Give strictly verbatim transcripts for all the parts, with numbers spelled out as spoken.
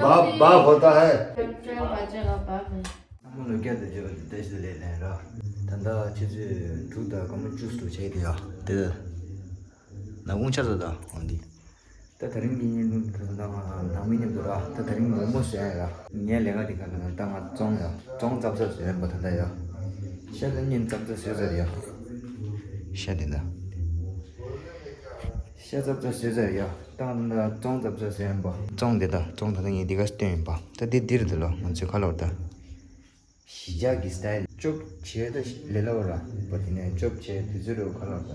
बाप, बाप होता है। ཚང་མ་ལོ་བརྒྱ་དང་བརྒྱད་པ་དེ་བཀྲ་ཤིས་བདེ་ལེགས་ལན་ར། ད་ལྟ་ཆུ་ཚོད་དྲུག་དང་སྐར་མ་བཅུ་དྲུག་བྱས་དེ་ཡ། དེ་ནག་ཁུང་ཆར་ཚ་དང་འོང་འདི། ད་དེ་རིང་གི་བརྙན་ཐུང་དེ་ད་ང་ནང་མི་མཉམ་དུ་ར། ད་དེ་རིང་མོག་མོག་བཟོས་ཡ་ར། ངའི་ལས་ཀ་དེ་ག་ལ་ད་ང་བཙོང་ཡ། བཙོང་ཙབ་ཙབ་བཟོས་ཡ་པ་ད་ལྟ་ཡ། ཤ་ད་བརྙན་ཙབ་ཙབ་བཟོས་ཚར་ཡ། ཤ་དེ་ད། ཤ་ཙབ་ཙབ་བཟོས་ཚར་ཡ། ད་ང་ད་བཙོང་ཙབ་ཙབ་བཟོས་ཡ་པ། བཙོང་དེ་ད་བཙོང་ད་ད་ངས་འདི་ག་སྟོན་ཡིན་པ། ད་འདི་འདིར་འདི་ལོ་ང་ཚོའི་ཁ་ལོར་ད། གཞིས་ཆགས་ཀྱི་སི་ཊལ་ཅོབ་བྱས་ད་ལས་སླ་བོ་ར། པ་དེ་ནས་ཅོབ་བྱས་དུས་ཚོད་རེ་བ་ཁ་ལོར་ད།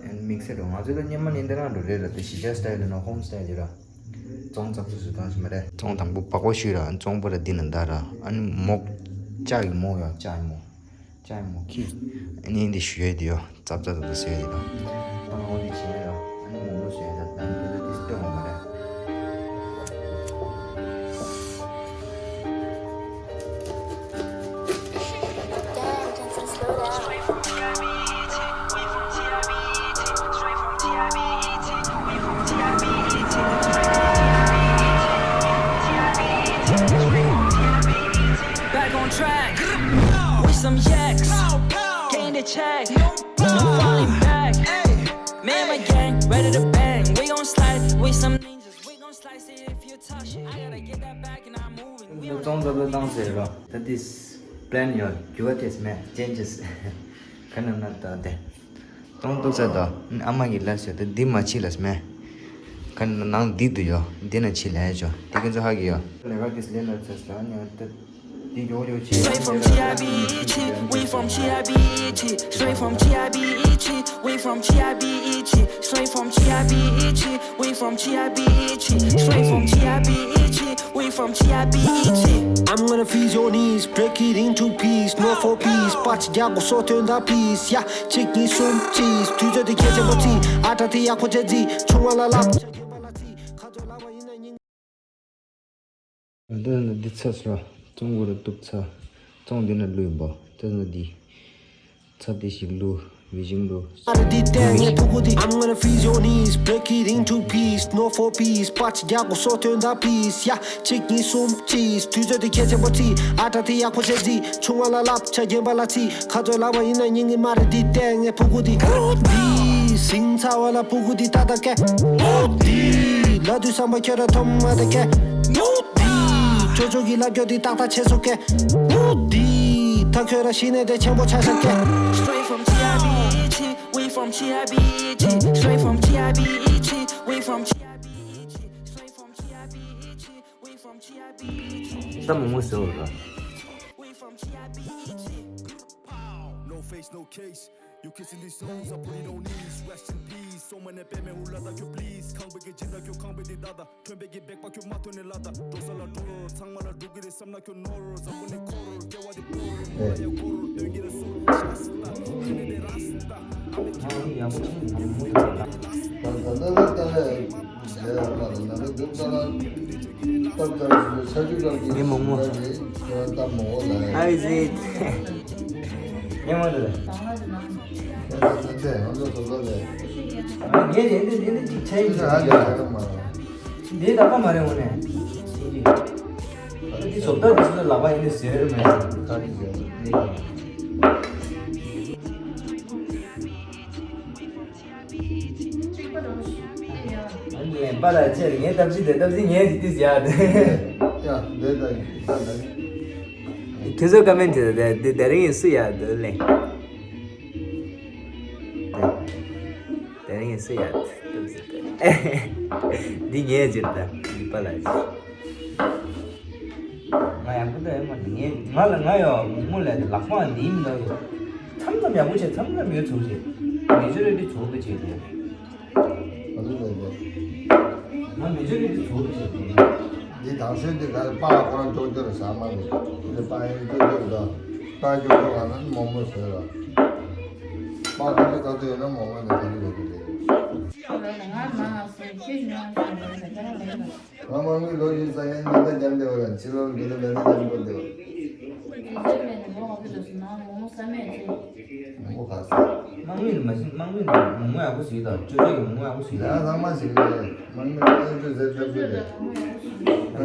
དམིགས་བསལ་རུ་ང་ཚོ་ལ་སྙེ་མ་ནི་འདི་རང་རུ་རེད་ར། དེ་གཞིས་ཆགས་སི་ཊལ་ནོ་ཧོམ་སི་ཊལ་ཡོད་ར། བཙོང་ཙབ་ཙབ་བཟོས་བཏང་ཞིག་མ་རེད། བཙོང་དང་པོ་སྦག་སྦག་བཤུས་ར། བཙོང་པོ་ར་འདི་ན་འདའ་ར། ཨ་ནི་མོག་ལྕགས་ཀྱི་མོག་ཡོད། ལྕགས་ཀྱི་མོག་ལྕགས་ཀྱི་མོག་ཁྱི། ཨ་ནི་འདི་བཤུས་ཡོད་དེ་ཡོད། ཙབ་ཙབ་ཙབ་ཙབ་ཟེར་ཡ་དེ་དང་། ཨ་ནི་འོ་འདི་བྱས་ཡ། ཨ་ནི་མོག་མོག་བཟོས་ཡ་དང་། ཨ་ནི་དེ་ཚོ་དེ་སྟོན་འོང་མ་རེད། Back on track with some yaks. Getting the check. No falling back. Me and my gang ready to bang. We gon' slide with some ninjas. We gon' slice it if you touch it. I gotta get that back and I'm moving. We on བཙོང་ཙབ་ཙབ་བཏང་ཟེར་རོ། That is plan ཡོད། འགྱུར་བ་ཐེབས་མེད། Changes. ཁ་ན་ན་ད་དེ། གཏོང་གཏུག་ཚད་དོ། ཨ་མ་གི་ལ་ཟེར་ཏེ་འདི་མ་ཕྱི་ལ་སྨད། ཁ་ནང་འདི་འདུག་ཡོ། འདི་ན་ཕྱི་ལ་ཡ་ཅོ། འདི་ཁྱེད་ཚོ་ཧ་གི་ཡོ། ལས་ཀ་དེ་ལས་ལ་ཚེ་ས་ཉོ་ཏེ། འདི་ཡོ་ཡོ་ཕྱི། Straight from T I B E T, we from T I B E T. Straight from T I B E T, we from T I B E T. Straight from T I B E T, we from T I B E T. Straight from T I B E T. We from T I B E T. I'm gonna freeze your knees, break it into piece, no four piece. པར་ཆས་རྒྱག་དགོས་སོ་དོན་དང་peace. Yeah, གཅིག་གཉིས་གསུམ་གྱིས། དུས་ཚོད་དེ་གལ་ཆེན་པོ་བརྩི། ཨ་ཏྲ་དེ་ཡག་པོ་བྱས་བརྩི། ཆུང་བ་ལ་ལབ། ཆ་རྐྱེན་པ་ལ་བརྩི། ཁ་ཚོད་ལབ་པ་ཡིན་ན་སྙིང་། འདི་ནི་འདི་ཚ་སོ། བཙོང་དགོས་རེད་འདུག་ཚ། བཙོང་འདི་ན་བླུགས་ཡིན་པ། དེ་ནི་འདི། ཚ་དེ་ཞིག་བླུགས། མི་ཞིག་བླུགས། I'm gonna freeze your knees, break it into piece, no four piece. པར་ཆས་རྒྱག་དགོས་སོ་དོན་དང་peace. Yeah, གཅིག་གཉིས་གསུམ་གྱིས། དུས་ཚོད་དེ་གལ་ཆེན་པོ་བརྩི། ཨ་ཏྲ་དེ་ཡག་པོ་བྱས་བརྩི། ཆུང་བ་ལ་ལབ། ཆ་རྐྱེན་པ་ལ་བརྩི། ཁ་ཚོད་ལབ་པ་ཡིན་ན་སྙིང་གི་མ་རེད། འདི་ལྟས་ངན་ཕྲུ་གུ་འདི། འདི། ཟིང་ཚ་བ་ལ་ཕྲུ་གུ་འདི་ཏག་ཏག་སྐད། འདི། ལབ་དུས་བསམ་པ་ཁྱོད་རང་ཐོམ་མ་དེ་སྐད། འདི། ཅོ་ཅོ་གི་ལབ་རྒྱུ་འདི་ཏག་ཏག་བྱས་སོ་སྐད། འདི། ད་ཁྱོད་རང་གཞི་ནས་དེ་ཆེན་པོ་ཆགས་ཤག་སྐད། Straight from T I B E T, we from T I B E T. Straight from T I B E T, we from T I B E T. Straight from T I B E T, we from T I B E T. ད་མོག་མོག་ཟེར་བ་ར། We from T I B E T. Pow, no face, no case. You kissing these souls, I put it on knees. Rest in peace. So many payment who let you please. Can't be get you, can't be the dada. ཁྲོན་པའི་གི་སྦེག་པ་ཁྱོད་མ་ཐོན་ནས་ལ་ད་འགྲོ་ས་ལ་འགྲོ། ཚང་མ་ལ་འགྲོ་གི་རེད་བསམ་ན་ཁྱོད་ནོར། བཟང་པོ་ནས་འཁོར། སྐྱེ་བ་འདི་བོར། མ་ཡ་འཁོར། སྟོན་གྱི་རེད་སུ། ཤ་སི་ཏ། ཁྱི་ནི་དེ་ར་སི་ཏ། ཨ་མི་ཁྱི་ནི་དེ་ར་སི་ཏ། ད་ད་ད་ད་ད་ལས་ལས་ཡ་མ་ལ་ན་ལ་འདུག་ད་ལ། ད་ད་ས་ཆུ་ལ་གི་ངའི་མོག་མོག་ད་མོག་ལ། How is it? ཉེ་མོ་དེ། ད་ད་ད་ང་ཚོ་ད་ད་ལས། ངས་དེ་འདི་འདི་འདི་ཅིག་ཆ་ཡིན་ད་ད་ད་མ། འདི་ད་ད་མ་རེད་འོ་ནས། འདི་བཟོ་ལྟ་འདི་ཚོ་ལག་པ་ཡིན་ནས་ཟེར་མེད། ད་འདི་ཟེར། འདི་ལ། ལན་པ་ལ་ཆེ་ངའི་སྟབས་ཅི་དེ་སྟབས་ཅི་ངའི་ཅི་ཏིས་ཡ། ཡ་འདི་ད་ད་ད། ཁྱེད་ཚོ་ཀ་མེན་ཊི་དེ་དེ་དེ་རིང་ཡིན་སུ་ཡ་འདི་ལན། དེ་རིང་སུ་ཡ། འདི་ངའི་ཇིར་ད་འདི་པ་ལ་ཇི། ང་ཡག་པོ་ད་ཡོད་མ་རེད། ངས་ང་ལ་ང་ཡོ་མོ་ལས་ལག་པ་འདི་མི་འདུག་མཚམས་མཚམས་ཡག་པོ་བྱེད། མཚམས་མཚམས་ཡོད་ཚུགས་བྱེད། མི་ཆོ་རེ་འདི་ཚུགས་པ་བྱེད་དེ། ང་མི་ཆོ་རེ་འདི་ཚུགས་པ་བྱེད་དེ། འདི་དང་ཤོས་འདི་ག་རེ་པ་ཁོ་རང་ཅོག་ཅོག་རེ་ཟ་མ་རེད། འདི་པ་ཡིན་ཅོག་ཅོག་རེ་ད། ད་ཅོག་ཅོག་ལ་ན་མོག་མོག་ཟེར་ལ། པ་ཁོ་འདི་ག་ཚོད་ཡོད་ན་མོག་མོག་འདི་ག་ཚོད་ཡོད་རེད། ང་དམངས་དངུལ་ལོ་བཞི་ཙམ་ཡང་ཉེན་བརྡ་རྒྱབ་བསྡད་པ་དང་ཕྱི་ལོགས་འགྲོ་ན་མེད་ན་ཉན་པོ་འདུག་མང་པོ་ག་ས། དམངས་མི་ལ་མ་ཤི་དམངས་མི་ལ་མང་པོ་ཡག་པོ་ཞིག་དང་ཅོ་ཅོ་ཡི་མང་པོ་ཡག་པོ་ཞིག་ཡང་ཚང་མ་ཞིག་རེད། དམངས་མི་ལ་ཨེ་ཅོ་ཟེར་ཅོ་ཅོ་རེད།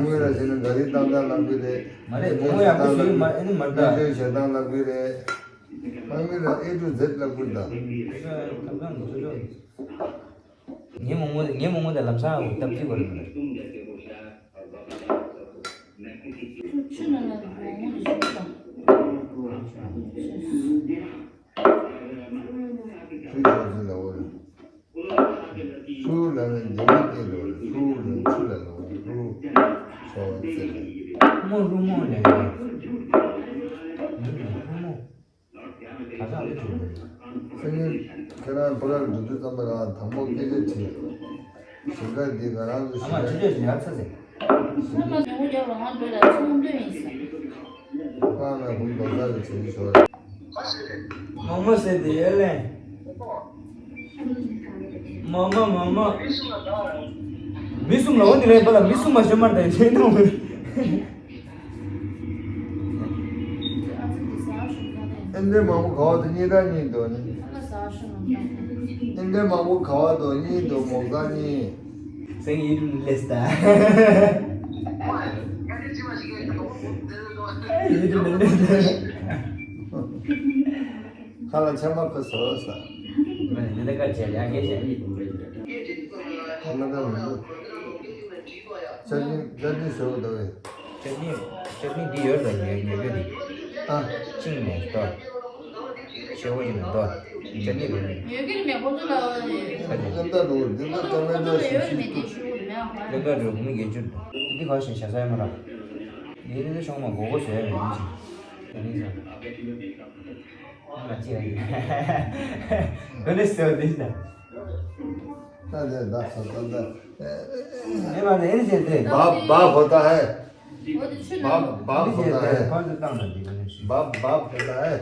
མོ་ཡ་ཟེར་ན་ག་རེ་བཏང་སྟངས་ལབ་གི་རེད། མ་རེད། མོ་ཡ་གོ་སུ་ཡིན་མ་ཨེ་ནི་མ་ད། སྨན་བཅོས་བྱེད་སྟངས་ལབ་གི་རེད། ཨ་མི་ལ་A to Z ལབ་གི་རེད་ད། ཁ་ཁ་ཁ་ཁ་ཁ། ངའི་མོག་མོག་ངའི་མོག་མོག་དེ་ལམ་སང་འོ་སྟབས་ཀྱིས་བར་མི་འདུག་ཆུ་ནང་ལ་མོག་མོག་ཞིག་དང་། ཆུ་ཆུ་ཆུ་ལ་འོ་རེད། ཆུ་ལ་ནི་འདི་མི་སྟེར་རོ་རེད། ཆུ་ལ་ཆུ་ལ་ལོ་རེད། ཆུ་ཆོ་བ་ཙེ་རེད། རྨོ་རུ་རྨོ་ལས་རེད། རུ་རྨོ། ད་ཆ་ཨ་ལེ་ཆུ་རེད། སེང་གེ་ཁྱེད་རང་ཕོ་བྲང་འགྲོ་དུས་ཙམ་པ་རང་དང་པོ་སྐད་ཆ་དྲིས། ཞིང་ཁ་འདི་ང་རང་ཚོ་ཨ་མ་ཞིང་ཁ་ཆུ་ཆོད་ཞིང་ཁ་ཚ་ཟེར། ཨ་མ་ཉུང་རྒྱབ་ལ་ང་འགྲོ་ལ་ཚོང་འདོན་ཡིན་ཟེར། ཁ་ན་ཧུན་རྡོག་རྩ་རུ་བྱེད་ཀྱི་ཆོག་རེད། མོག་མོག་ཟེར་དེ་ཡོད་ལེ། མོག་མོག་མོག་མོག་མི་གསུམ་ལ་འོ་དེ་ལེན་པ་ལ་མི་གསུམ་མ་ཤོད་མར་དང་ཤེས་ནོ། ཨེ་འདྲའི་མང་པོ་ག་བ་དེ་གཉིས་དང་གཉིས་འདུག་ནི། ཨེ་འདྲའི་མང་པོ་ག་བ་དང་གཉིས་འདུག་མོག་དང་གཉིས། སེང་ཡིད་མི་ལེས་ད། ཡིད་མི་ལེས་ད། ཁ་ལ་ཆ་མ་ཁོ་སོ་ས། མ་ནི་འདི་ལ་ཀ་བྱས་ཡ་གེ་བྱས། ཁ་ལ་ཀ་མི་འདུག་ཅར་ནི་ཅར་ནི་ཟེར་བ་འདུག་བས། ཅར་ནི་ཅར་ནི་འདི་ཡོད་ལ་ཉོ་ཉོ་རྒྱུ་འདི། ཨ། ཅིང་ནས་ཏོ། ཤེ་བོ་ཡིན་ནོ་ཏོ། ཅར་ནི་རེད་ནི། ཡོད་ཀྱི་རེད་མེད་ཁོ་ཚོ་ལ་ཡོད་ཀྱི་རེད། ལེན་ད་རུ་འདི་ལ་ཀ་མེད་ད་ཤི་ཤི་ཏུ། ལེན་ད་རུ་མི་རྒྱལ་ཅུ། འདི་ག་ཞིག་ཞ་ས་ཡ་མ་ར། འདི་ནི་ཤོང་མ་གོ་གོ་ཟེར་ཡ་མི་ཤི། ཅར་ནི་ཟ། ང་ཅི་རེད། གོ་ནི་ཟེར་བ་འདི་ཤི་ད། ད་དེ་ད་ད་ད་ད། ཨེ་མ་ནི་ཨེ་ནི་ཅན་དེ། बाप बाप होता है। बाप बाप होता है। बाप बाप होता है।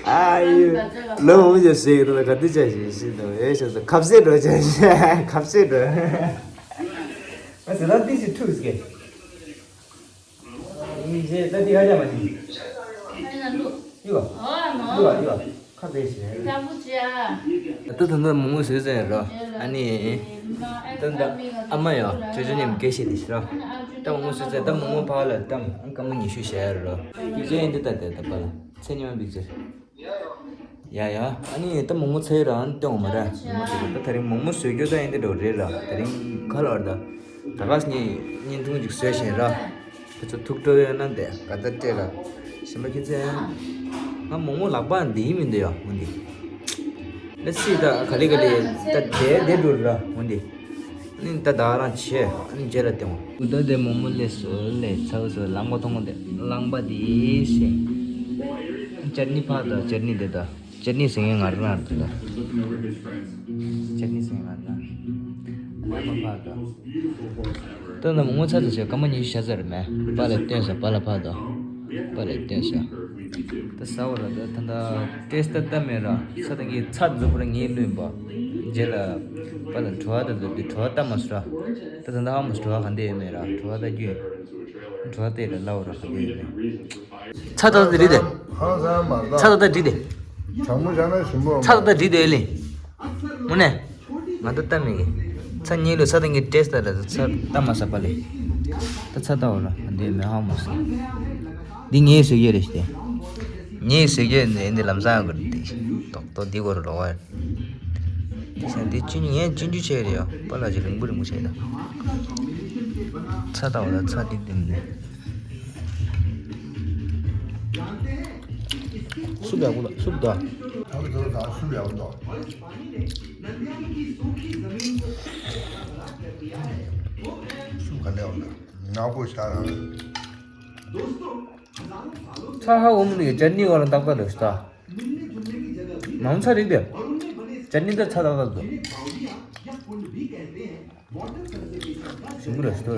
ཨ་ཡུ། ལོ་མོ་ཇ་ཞིག་རེད་ག་དུས་ཇ་ཞིག་ཞིག་དང་ཨེ་ཞིག་དང་ཁབ་སེ་འགྲོ་ཇ་ཞིག་ཁབ་སེ་འགྲོ། ཨ་ཟེར་ན་ཏི་ཞིག་ཐུག་ཟེར། ཡིན་ཞེས་ད་འདི་ཧ་ཅང་མ་ཤེས། ཨ་ཡ་ལུ། ཡུ་བ། ཨ་མ། ཡུ་བ་ཡུ་བ། ཁ་བེ་ཞེས། ཀྲ་པུ་ཅི་ཨ། ད་ད་ད་མོག་མོག་བཟོས་ཟེར་རོ། ཨ་ནི། ད་ད་ཨ་མ་ཡ་ཅོ་ཅོ་ཉམས་དགེ་བཤེས་དེ་ཞེས་རོ། ད་མོག་མོག་བཟོས་ཟེར་ད་མོག་མོག་ཕ་ལ་ད་ཨང་སྐར་མ་ཉི་ཤུ་བཞག་རོ། དུས་ཚོད་ཡིན་འདི་ད་དེ་ད་པ་ལ་ཚེ་ཉི་མ་འབིག་ཟེར། ཡ་ཡ། ཨ་ནི་ད་མོག་མོག་ཚོས་རང་སྟོན་འོང་མ་ར། མོག་མོག་ཚོས་ད་ད་རིང་མོག་མོག་བཟོས་རྒྱུ་ད་ཡིན་དེ་འགྲོ་རེད་ར། ད་རིང་ག་ལ་བར་ད། ད་ག་སྙིང་བརྙན་ཐུང་ཅིག་བཟོས་བཞིན་ར། ཁྱེད་ཚོ་ཐུགས་སྤྲོ་ཡོད་ན་དེ་ག་ད་སྤྲད་ར། གཞན་པ་ཁྱེད་ཚོས་ང་མོག་མོག་ལག་པ་འདི་ཡིན་མི་འདུག་ཡ་མོ་འདི། ལེ་སི་ད་ག་ལེ་ག་ལེ་ད་དེ་དེ་འགྲོ་ར་མོ་འདི། ནི་ད་ད་རང་ཆེ་ཨ་ནི་རྗེས་ལ་ལྟེ་བ། ད་དེ་མོག་མོག་ལས་སོ་ལས་ཚ་བ་སོ་ལང་པ་མཐོང་གོ་དེ་ལང་པ་དེ་ཤེས། ཅར་ནི་ཕག་ད་ཅར་ནི་དེ་ད་ཅར་ནི་ཟེར་ངེ་ང་རང་ར་དེ་ད། ཅར་ནི་ཟེར་ངེ་ང་རང་ར། ལང་པ་ཕག་ད། ད་ད་མོག་མོག་ཚ་ཚ་ཆེ་སྐར་མ་ཉི་ཤུ་ཤ་ཚ་རེད་མེ་པ་ལ་བསྟན་ས་པ་ལ་ཕག་ད། པ་ལ་བསྟན་ས། ད་ཟ་བ་ར་ད་ད་ད་ཏེས་ད་ད་མེད་ར་ས་ད་གི་ཚ་འཛུགས་པ་ར་ངའི་བླུན་པ། རྗེས་ལ་པ་ལ་བྲོ་བ་ད་ད་དེ་བྲོ་བ་ད་མ་སུ་ར། ད་ད་ད་ཧ་མ་སུ་བྲོ་བ་ག་འདི་ཡོད་མེད་ར་བྲོ་བ་ད་རྒྱུ་ཡོད། བྲོ་བ་ཏེ་ར་ལ་བ་ར་ག་འདི་ཡོད་མེད། ཚ་ད་ད་རི་དེ། ཧང་སང་མ་ད། ཚ་ད་ད་རི་དེ། གྲང་མོ་བཞག་ན་ཞིམ་པོ། ཚ་ད་ད་རི་དེ་ལེ། དངོས་གནས། ང་ད་ལྟ་མེད་གི། ཚ་ཉིན་ལོ་ཚ་ད་ངའི་ཏེས་ད་ལ་ཚ་ད་མ་ས་པ་ལེ། ད་ཚ་ད་འོ་ར་འདི་མེ་ཧ་མོ་སི། འདི་ངའི་ཟེར་གྱི་རེད་ཤི། ངའི་ཟེར་གྱི་ནི་འདི་ལམ་སང་གི་འདི་ཏོག་ཏོག་འདི་གོ་ར་ལོག་བ། འདི་ས་འདི་ཅི་ངའི་ཅི་འཇུ་ཆེ་རེད་ཡ་པ་ལ་ཅི་རིང་པོ་རིང་པོ་ཆེ་ད། ཚ་ད་འོ་ད་ཚ་འདི་འདི་མི། སུབ་ཡག་པོ་ད་སུབ་ད། ད་ལོ་ད་ད་སུབ་ཡག་པོ་ད། སུ་ག་ལེ་འོང་ན་ནག་པོ་ཤ་རང་། ཚ་ཧ་འོ་མི་ནི་ཅར་ནི་བ་ལ་ཏག་ཏག་རེད་ཤ། མང་ཚ་རིག་པས། ཅར་ནི་ད་ཚ་ཏག་ཏག་འདུག་ཞིམ་པོ་རེད་ཤ་ད།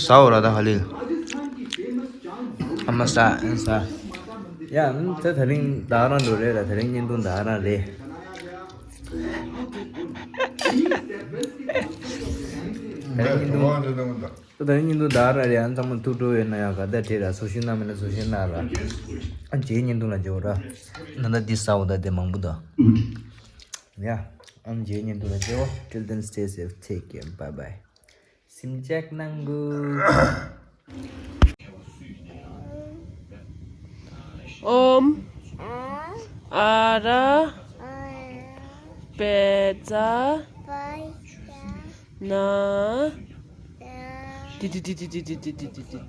ཟ་འོ་ར་ད་ཧ་ལི། ཨ་མ་ཟ་ཨ་ཟ། ཡ་ཨ་ད་ད་རིང་ད་རང་འགྲོ་རེད་ལ་ད་རིང་བརྙན་ཐུང་ད་རང་རེད། ད་ཡིན་འདུག་ད་ཡིན་འདུག་ད་ར་རེད། ཨ་ཚང་མ་ཐུགས་སྤྲོ་ཡོད་ན་ཡང་ག་ད་དྲིས་ར། སུ་ཤི་ན་མེད་ན་སུ་ཤི་ན་ར། ཨ་རྗེས་ཉིན་འདུག་ལ་རྗེ་བོ་ར། ན་ད་འདི་ས་འོ་ད་དེ་མང་པོ་ད། ཡ། ཨ་རྗེས་ཉིན་འདུག་ལ་རྗེ་བོ། Till then, stay safe, take care, bye bye. སིམ་ཅེག་གནང་གུ། ཨོམ། ཨ་ར། པེ་ཙ། ན། ཏི་ཏི་ཏི།